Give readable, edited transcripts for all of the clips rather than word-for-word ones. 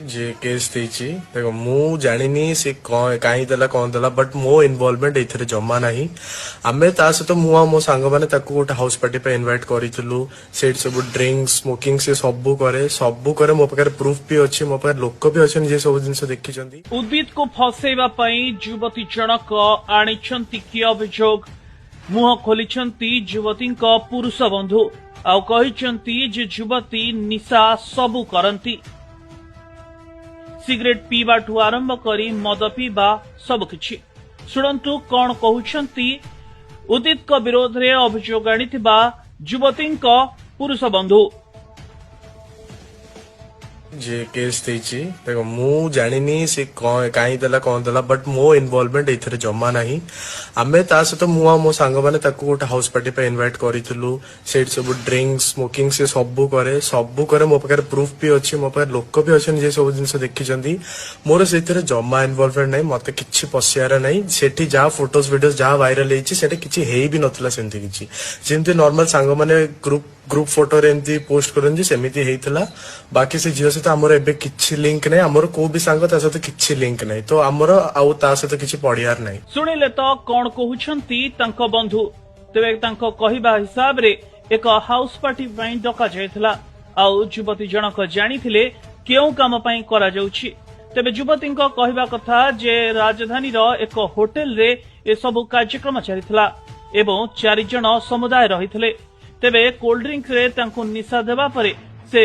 ଯିଏ କେସ୍ ଦେଇଛି, ଦେଖ, ମୁଁ ଜାଣିନି ସେ କଣ କାହିଁ ଦେଲା, କଣ ଦେଲା, ବଟ୍ ମୋ ଇନଭଲଭମେଣ୍ଟ ଏଇଥିରେ ଜମା ନାହିଁ। ଆମେ ତା ସହିତ, ମୁଁ ଆଉ ମୋ ସାଙ୍ଗମାନେ ତାକୁ ଗୋଟେ ହାଉସ୍ ପାର୍ଟି ପାଇଁ ଇନଭାଇଟ୍ କରିଥିଲୁ। ସେଇଠି ସବୁ ଡ୍ରିଙ୍କ, ସ୍ମୋକିଂ ସେ ସବୁ କରେ, ସବୁ କରେ। ମୋ ପାଖରେ ପ୍ରୁଫ୍ ବି ଅଛି, ମୋ ପାଖରେ ଲୋକ ବି ଅଛନ୍ତି ଯିଏ ସବୁ ଜିନିଷ ଦେଖିଛନ୍ତି। ଉଦିତକୁ ଫସେଇବା ପାଇଁ ଯୁବତୀ ଜଣକ ଆଣିଛନ୍ତି କି ଅଭିଯୋଗ? ମୁହଁ ଖୋଲିଛନ୍ତି ଯୁବତୀଙ୍କ ପୁରୁଷ ବନ୍ଧୁ ଆଉ କହିଛନ୍ତି ଯେ ଯୁବତୀ ନିଶା ସବୁ କରନ୍ତି, ସିଗାରେଟ ପିଇବାଠୁ ଆରମ୍ଭ କରି ମଦ ପିଇବା ସବୁକିଛି। ଶୁଣନ୍ତୁ କଣ କହୁଛନ୍ତି ଉଦିତଙ୍କ ବିରୋଧରେ ଅଭିଯୋଗ ଆଣିଥିବା ଯୁବତୀଙ୍କ ପୁରୁଷ ବନ୍ଧୁ। ଯିଏ କେସ୍ ଦେଇଛି, ଦେଖ, ମୁଁ ଜାଣିନି ସେ କଣ କାହିଁ ଦେଲା, କଣ ଦେଲା, ବଟ୍ ମୋ ଇନଭଲଭମେଣ୍ଟ ଏଇଥିରେ ଜମା ନାହିଁ। ଆମେ ତା ସହିତ, ମୁଁ ଆଉ ମୋ ସାଙ୍ଗମାନେ ତାକୁ ଗୋଟେ ହାଉସ୍ ପାର୍ଟି ପାଇଁ ଇନଭାଇଟ୍ କରିଥିଲୁ। ସେଇଠି ସବୁ ଡ୍ରିଙ୍କ, ସ୍ମୋକିଂ ସେ ସବୁ କରେ, ସବୁ କରେ। ମୋ ପାଖରେ ପ୍ରୁଫ୍ ବି ଅଛି, ମୋ ପାଖରେ ଲୋକ ବି ଅଛନ୍ତି ଯିଏ ସବୁ ଜିନିଷ ଦେଖିଛନ୍ତି। ମୋର ସେଇଥିରେ ଜମା ଇନଭଲଭମେଣ୍ଟ ନାହିଁ। ମତେ କିଛି ପଶିବାର ନାହିଁ। ସେଠି ଯାହା ଫଟୋଜ, ଭିଡିଓ ଯାହା ଭାଇରାଲ ହେଇଛି, ସେଠି କିଛି ହେଇ ବି ନଥିଲା ସେମିତି କିଛି। ଯେମିତି ନର୍ମାଲ ସାଙ୍ଗମାନେ ଗ୍ରୁପ ଗ୍ରୁପ ଫଟୋରେ ଏମିତି ପୋଷ୍ଟ କରନ୍ତି, ସେମିତି ହେଇଥିଲା। ବାକି ସେ ଝିଅ ସହିତ ଆମର ଏବେ କିଛି ଲିଙ୍କ ନାହିଁ। ଆମର କୋଉ ବି ସାଙ୍ଗ ତା ସହିତ କିଛି ଲିଙ୍କ ନାହିଁ। ତ ଆମର ଆଉ ତା ସହିତ କିଛି ପଢିବାର ନାହିଁ। ଶୁଣିଲେ ତ କଣ କହୁଛନ୍ତି ତାଙ୍କ ବନ୍ଧୁ? ତେବେ ତାଙ୍କ କହିବା ହିସାବରେ ଏକ ହାଉସ୍ ପାର୍ଟି ପାଇଁ ଡକାଯାଇଥିଲା ଆଉ ଯୁବତୀ ଜଣକ ଜାଣିଥିଲେ କେଉଁ କାମ ପାଇଁ କରାଯାଉଛି। ତେବେ ଯୁବତୀଙ୍କ କହିବା କଥା ଯେ ରାଜଧାନୀର ଏକ ହୋଟେଲରେ ଏସବୁ କାର୍ଯ୍ୟକ୍ରମ ଚାଲିଥିଲା ଏବଂ ଚାରିଜଣ ସମୁଦାୟ ରହିଥିଲେ। ତେବେ କୋଲ୍ଡ ଡ୍ରିଙ୍କରେ ତାଙ୍କୁ ନିଶା ଦେବା ପରେ ସେ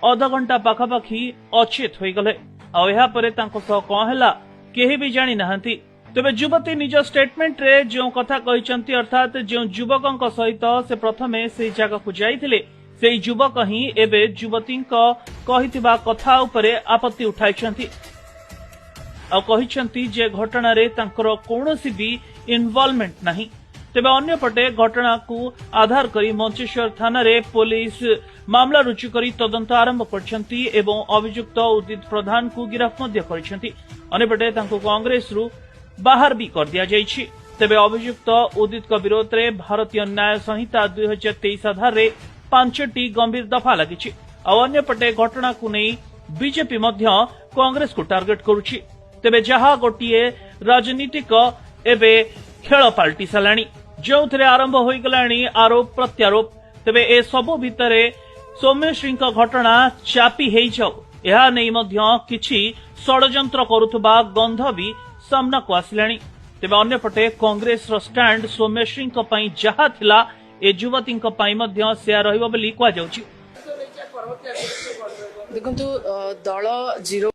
ଅଧଘଣ୍ଟା ପାଖାପାଖି ଅଚେତ ହୋଇଗଲେ ଆଉ ଏହାପରେ ତାଙ୍କ ସହ କଣ ହେଲା, କେହି ବି ଜାଣି ନାହାନ୍ତି। ତେବେ ଯୁବତୀ ନିଜ ଷ୍ଟେଟମେଣ୍ଟରେ ଯେଉଁ କଥା କହିଛନ୍ତି, ଅର୍ଥାତ୍ ଯେଉଁ ଯୁବକଙ୍କ ସହିତ ସେ ପ୍ରଥମେ ସେହି ଜାଗାକୁ ଯାଇଥିଲେ, ସେହି ଯୁବକ ହିଁ ଏବେ ଯୁବତୀଙ୍କ କହିଥିବା କଥା ଉପରେ ଆପତ୍ତି ଉଠାଇଛନ୍ତି ଆଉ କହିଛନ୍ତି ଯେ ଘଟଣାରେ ତାଙ୍କର କୌଣସି ବି ଇନଭଲଭମେଣ୍ଟ ନାହିଁ। ତେବେ ଅନ୍ୟପଟେ ଘଟଣାକୁ ଆଧାର କରି ମଞ୍ଚେଶ୍ୱର ଥାନାରେ ପୋଲିସ ମାମଲା ରୁଜୁ କରି ତଦନ୍ତ ଆରମ୍ଭ କରିଛନ୍ତି ଏବଂ ଅଭିଯୁକ୍ତ ଉଦିତ ପ୍ରଧାନଙ୍କୁ ଗିରଫ ମଧ୍ୟ କରିଛନ୍ତି। ଅନ୍ୟପଟେ ତାଙ୍କୁ କଂଗ୍ରେସରୁ ବାହାର ବି କରିଦିଆଯାଇଛି। ତେବେ ଅଭିଯୁକ୍ତ ଉଦିତଙ୍କ ବିରୋଧରେ ଭାରତୀୟ ନ୍ୟାୟ ସଂହିତା 2023 ଆଧାରରେ ପାଞ୍ଚଟି ଗମ୍ଭୀର ଦଫା ଲାଗିଛି। ଆଉ ଅନ୍ୟପଟେ ଘଟଣାକୁ ନେଇ ବିଜେପି ମଧ୍ୟ କଂଗ୍ରେସକୁ ଟାର୍ଗେଟ କରୁଛି। ତେବେ ଯାହା ଗୋଟିଏ ରାଜନୀତିକ ଏବେ ଖେଳ ପାଲଟି ସାରିଲାଣି, ଯେଉଁଥିରେ ଆରମ୍ଭ ହୋଇଗଲାଣି ଆରୋପ ପ୍ରତ୍ୟାରୋପ। ତେବେ ଏସବୁ ଭିତରେ ସୌମ୍ୟଶ୍ରୀଙ୍କ ଘଟଣା ଚାପି ହେଇଯାଉ, ଏହା ନେଇ ମଧ୍ୟ କିଛି ଷଡଯନ୍ତ୍ର କରୁଥିବା ଗନ୍ଧ ବି ସାମ୍ନାକୁ ଆସିଲାଣି। ତେବେ ଅନ୍ୟପଟେ କଂଗ୍ରେସର ଷ୍ଟାଣ୍ଡ ସୌମ୍ୟଶ୍ରୀଙ୍କ ପାଇଁ ଯାହା ଥିଲା, ଏ ଯୁବତୀଙ୍କ ପାଇଁ ମଧ୍ୟ ସେୟା ରହିବ ବୋଲି କୁହାଯାଉଛି। ଦେଖନ୍ତୁ, ଦଳ ଜିରୋ